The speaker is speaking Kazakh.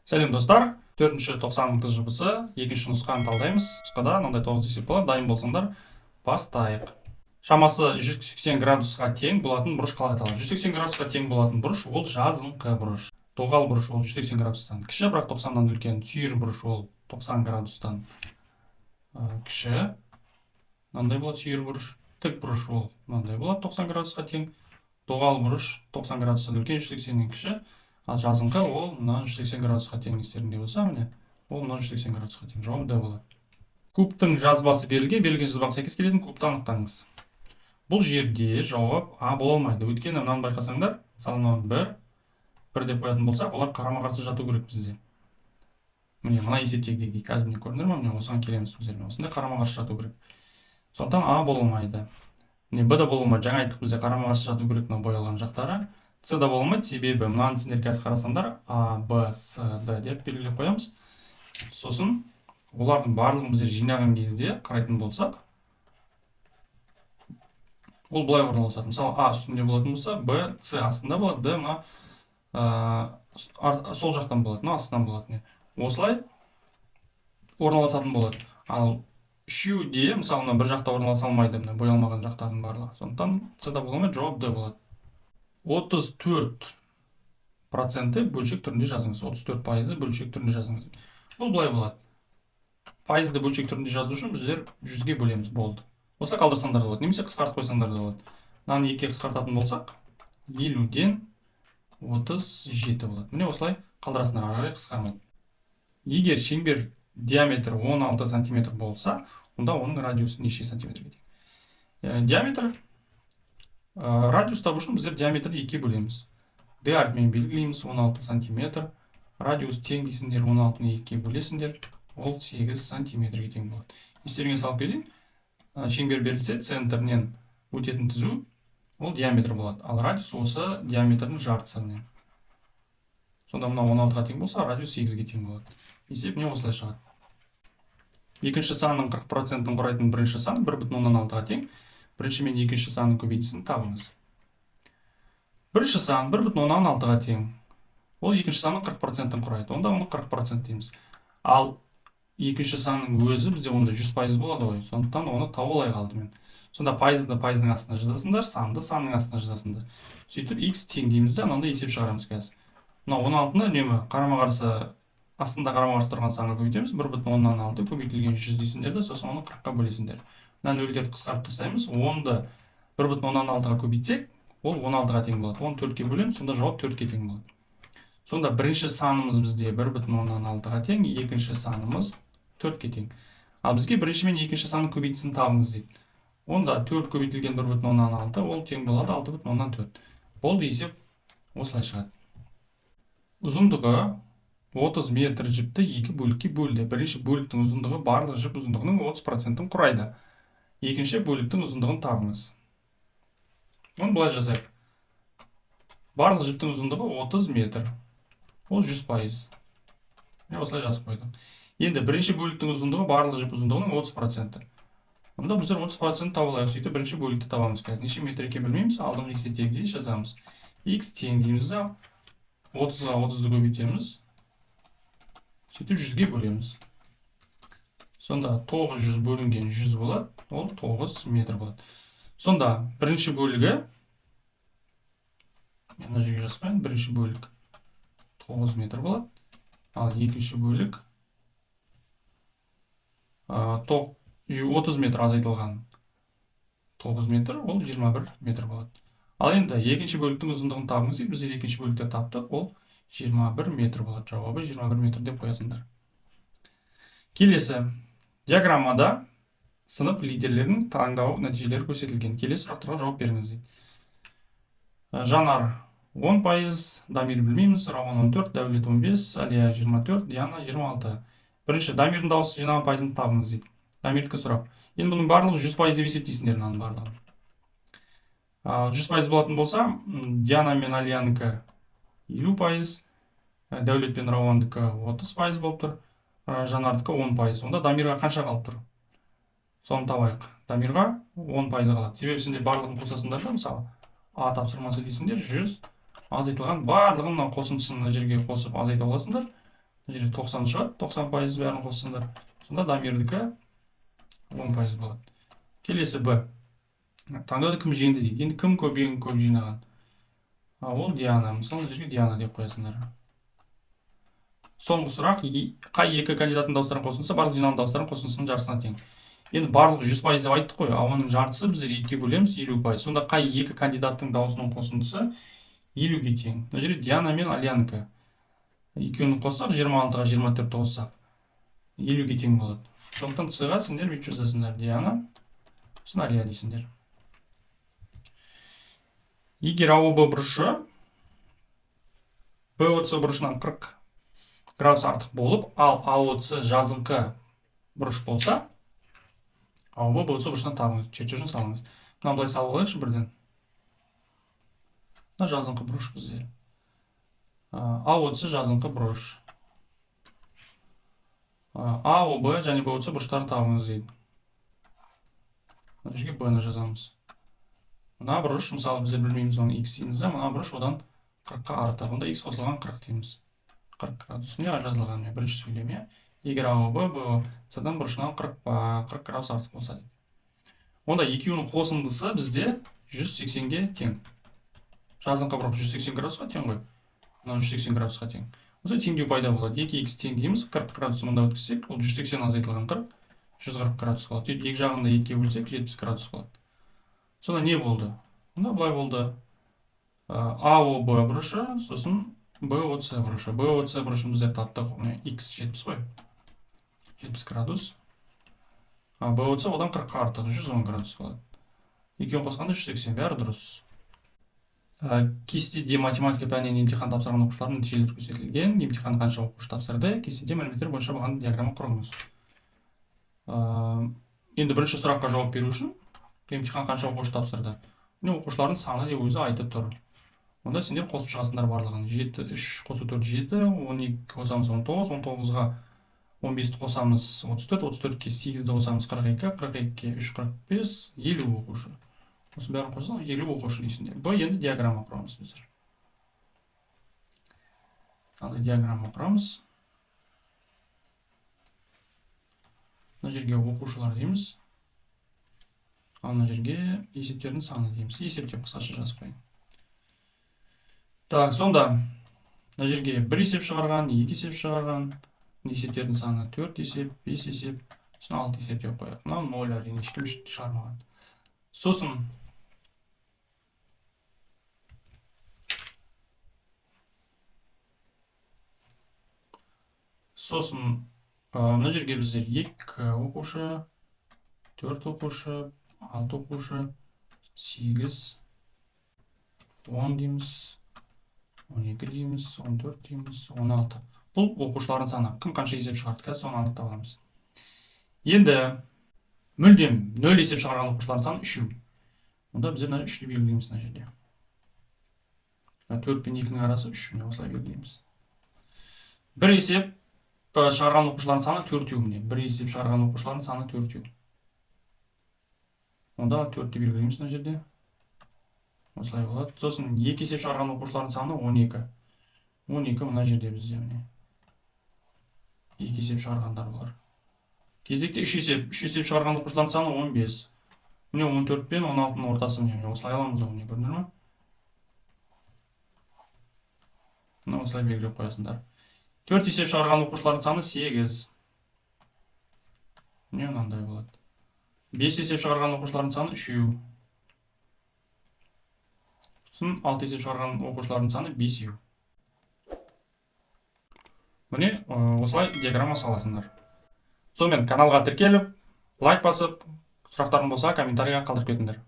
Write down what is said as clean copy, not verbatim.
Сәлем, достар! Төртінші тоқсан ТЖБ-сы, екінші нұсқаны талдаймыз. Нұсқада мынандай тоғыз есеп болады. Дайын болсаңдар, бастайық. Шамасы 180 градусқа тең болатын бұрыш қалай аталады? 180 градусқа тең болатын бұрыш — ол жазыңқы бұрыш. Доғал бұрыш ол 180 градустан кіші, бірақ 90-нан үлкен. Сүйір бұрыш ол 90 градустан кіші, мынандай болады сүйір бұрыш. Тік бұрыш ол мынандай болады, 90 градусқа тең. Доғал бұрыш 90 градустан үлкен, 180-нен кіші. Ал жазыңқы ол мына 180 градусқа тең. Естеріңде болса, міне, ол мына 180 градусқа тең. Жауабы Д болады. Кубтың жазбасы берілген. Берілген жазбаға сәйкес келетін кубты анықтаңыз. Бұл жерде жауап А бола алмайды, өйткені мынаны байқасаңдар, мысалы, мынау бір бір деп қоятын болсақ, олар қарама қарсы жату керек бізде. Міне, мына есептегідей. Қазір, міне, көрдіңдер ма? Міне, осыған келеміз өздеріне. Осындай қарама қарсы жату керек, сондықтан А бола алмайды. Міне, Б да бола алмайды. Жаңа айттық, бізде қарама қарсы жату керек мына боялған жақтары. С да бола алмайды, себебі мынаны сендер қазір қарасаңдар, А, Б, С, Д деп белгілеп қоямыз. Сосын олардың барлығын біздер жинаған кезде қарайтын болсақ, ол былай орналасады. Мысалы, А үстінде болатын болса, Б, С астында болады, Д мына сол жақтан болады, мына астынан болады. Міне, осылай орналасатын болады. Ал үшеуі де, мысалы, мына бір жақта орналаса алмайды, мына боялмаған жақтардың барлығы. Сондықтан С да бола алмайды, жауап Д болады. 34%-ті бөлшек түрінде жазыңыз. 34%-ды бөлшек түрінде жазыңыз. Бұл былай болады: пайызды бөлшек түрінде жазу үшін біздер 100-ге бөлеміз, болды. Осылай қалдырсаңдар да болады немесе қысқартып қойсаңдар да болады. Мынаны екіге қысқартатын болсақ, 50-ден 37 болады. Міне, осылай қалдырасыңдар, ары қарай қысқармайды. Егер шеңбер диаметрі 16 сантиметр болса, онда оның радиусы неше сантиметрге тең? Диаметр, радиус табу үшін біздер диаметрді екіге бөлеміз. Д әрпімен белгілейміз, 16 сантиметр. Радиус тең дейсіңдер, 16-ны екіге бөлесіңдер, ол 8 сантиметрге тең болады. Естеріңе салып кетейін, шеңбер берілсе, центрінен өтетін түзу ол диаметр болады, ал радиус осы диаметрдің жартысы. Міне, сонда мынау 16-ға тең болса, радиус 8-ге тең болады. Есеп, міне, осылай шығады. Екінші санның 40%-ін құрайтын бірінші сан 1,6-ға тең. Бірінші мен екінші санның көбейтісін табыңыз. Бірінші сан 1,6-ға тең, ол екінші санның 40%-ін құрайды. Онда оны 40% дейміз. Ал екінші санның өзі бізде онда 100% болады ғой, сондықтан оны тауып алайық алдымен. Сонда пайызды пайыздың астына жазасыңдар, санды санның астына жазасыңдар. Сөйтіп, x тең дейміз да, мынандай есеп шығарамыз. Қазір мына 16-ны үнемі қарама қарсы астында қарама қарсы тұрған санға көбейтеміз. 1,6 көбейтілген 100 дейсіңдер да, сосын оны 40-қа бөлесіңдер. Мына нөлдерді қысқартып тастаймыз. 10-ды 1,6-ға көбейтсек, ол 16-ға тең болады. Оны төртке бөлеміз, сонда жауап төртке тең болады. Сонда бірінші санымыз бізде 1,6-ға тең, екінші санымыз төртке тең. Ал бізге бірінші мен екінші санның көбейтісін табыңыз дейді. Онда төрт көбейтілген 1,6, ол тең болады 6,4. Болды, есеп осылай шығады. Ұзындығы 30 метр жіпті екі бөлікке бөлді. Бірінші бөліктің ұзындығы барлық жіп ұзындығының 30%-ін құрайды. Екінші бөліктің ұзындығын табыңыз. Оны былай жасайық: барлық жіптің ұзындығы 30 метр, ол 100%. Міне, осылай жазып қойдық. Енді бірінші бөліктің ұзындығы барлық жіп ұзындығының 30%-і. Онда біздер 30% тауып алайық. Сөйтіп, бірінші бөлікті табамыз. Қазір неше метр екенін білмейміз, алдыңғы есептегідей жазамыз. X тең дейміз да, 30-ға 30-ды көбейтеміз, сөйтіп 100-ге бөлеміз. Сонда 900 бөлінген 100 болады, ол 9 метр болады. Сонда бірінші бөлігі, мен мына жерге жазып қояйын, бірінші бөлік 9 метр болады, ал екінші бөлік 30 метр азайтылған 9 метр, ол 21 метр болады. Ал енді екінші бөліктің ұзындығын табыңыз дейді. Біздер екінші бөлікті таптық, ол 21 метр болады. Жауабы 21 метр деп қоясыңдар. Келесі. Диаграммада сынып лидерлерінің таңдау нәтижелері көрсетілген. Келесі сұрақтарға жауап беріңіз дейді. Жанар 10%, Дамир білмейміз, Рауан 14, Дәулет 15, Әлия 24, Диана 26. Бірінші, Дамирдің дауысы жинаған пайызын табыңыз дейді. Дамирдікі сұрақ. Енді бұның барлығы 100% деп есептейсіңдер, мынаның барлығын. Ал 100% болатын болса, Диана мен Алиянікі 50%, Дәулет пен Рауандікі 30% болып тұр, Жанардікі 10%. Онда Дамирға қанша қалып тұр? Соны табайық. Дамирға 10% қалады. Себебі сендер барлығын қосасыңдар да, мысалы, А тапсырмасы дейсіңдер, 100 азайтылған барлығын мына қосындысын мына жерге қосып азайта аласыңдар. Мына жерде 90 шығады, 90% бәрін қоссаңдар. Сонда Дамирдікі 10% болады. Келесі Б. Таңдауда кім жеңді дейді. Енді кім көп, ең көп жинаған? Ол Диана. Мысалы, мына жерге Диана деп қоясыңдар. Соңғы сұрақ, қай екі кандидаттың дауыстарын қосындысы барлық жиналған дауыстардың қосындысының жартысына тең? Енді барлық 100% деп айттық қой, ал оның жартысы біздер екіге бөлеміз, 50%. Сонда қай екі кандидаттың дауысының қосындысы 50-ге тең? Мына жерде Диана мен Алиянікі. Екеуін қоссақ, 26-ға 24-ті қоссақ, 50-ге тең болады. Сондықтан С-ға сендер бүйтіп жазасыңдар. Диана, сосын Алия дейсіңдер. Егер АОБ бұрышы БОЦ бұрышынан 40 градус артық болып, ал АОЦ жазыңқы бұрыш болса, АОБ БОЦ бұрышынан табыңыз, чертежін салыңыз. Мына былай салып алайықшы бірден. Мына жазыңқы бұрыш бізде. АОЦ жазыңқы бұрыш. АОБ және БОЦ бұрыштарын табыңыз дейді. Мына жерге Б-ны жазамыз. Мына бұрыш, мысалы, біздер білмейміз оны X дейміз да, мына бұрыш одан 40-қа артық. Онда X қосылған 40 дейміз. 40 градус. Міне жазылған міне бірінші сөйлем, иә. Егер АОБ БОЦ-дан бұрышынан 40 градус артық болса дейді. Онда екеуінің қосындысы бізде 180-ге тең. Жазыңқы бұрыш 180 градусқа тең ғой. Мынау 180 градусқа тең. Осылай теңдеу пайда болады. Екі икс тең дейміз. 40 градус мында өткізсек, ол 180 азайтылған 40, 140 градус болады. Сөйтіп екі жағын да екіге бөлсек, 70 градус болады. Сонда не болды? Онда былай болды. АОБ бұрышы, сосын БОЦ бұрышы. БОЦ бұрышын біздер таптық. Міне икс 70 қой. 70 градус. БОЦ одан 40-қа артық, 110 градус болады. Екеуін қосқанда 180, бәрі дұрыс. Кестеде математика пәнінен емтихан тапсырған оқушылардың нәтижелері көрсетілген. Емтихан қанша оқушы тапсырды? Кестеде мәліметтер бойынша бағанды диаграмма құрыңыз. Енді бірінші сұраққа жауап беру үшін емтихан қанша оқушы тапсырды? Міне оқушылардың саны деп өзі айтып тұр. Онда сендер қосып шығасыңдар барлығын. 7, 3 қосу 4, 7, 12 қосамыз 19, 19-ға 15-ті қосамыз 34, 34-ке 8-ді қосамыз 42, 42-ке 3, 45, 50 оқушы. Осы бәрін қоссақ, 50 оқушы дейсіңдер. Б, енді диаграмма құрамыз біздер. Қандай диаграмма құрамыз? Мына жерге оқушылар дейміз. Ал мына жерге есептердің саны дейміз. Есеп деп қысқаша жазып қояйын. Так, сонда мына жерге бір есеп шығарған, екі есеп шығарған, есептердің саны 4 есеп, 5 есеп, сосын 6 есеп деп қояйық. Мынау 0 әрине, ешкім шығармаған. Сосын мына жерге біздер 2 оқушы, 4 оқушы, 6 оқушы, 8, 10 дейміз, 12 дейміз, 14 дейміз, 16. Бұл оқушылардың саны. Кім қанша есеп шығарды, қазір соны анықтап аламыз. Енді мүлдем 0 есеп шығарған оқушылардың саны 3. Онда біздер мына 3-ті белгілейміз мына жерде. Мына 4 пен 2-нің арасы 3, міне осылай белгілейміз. Бір есеп шығарған оқушылардың саны 4 міне. Бір есеп шығарған оқушылардың саны 4. Онда 4-ті белгілейміз мына жерде. Осылай болады. Сосын 2 есеп шығарған оқушылардың саны 12. 12 мына жерде бізде міне. 2 есеп шығарғандар бұлар. Кезекте 3 есеп. 3 есеп шығарған оқушылардың саны 15. Міне 14 пен 16-ның ортасы міне. Міне осылай аламыз ғой, міне көрдіңдер ме? Мына осылай белгілеп қоясыңдар. 4 есеп шығарған оқушылардың саны 8. Міне мынандай болады. 5 есеп шығарған оқушылардың саны 3. Сосын 6 есеп шығарған оқушылардың саны 5. Міне, осылай диаграмма саласыңдар. Сонымен каналға тіркеліп, лайк басып, сұрақтарың болса комментарийға қалдырып кетіңдер.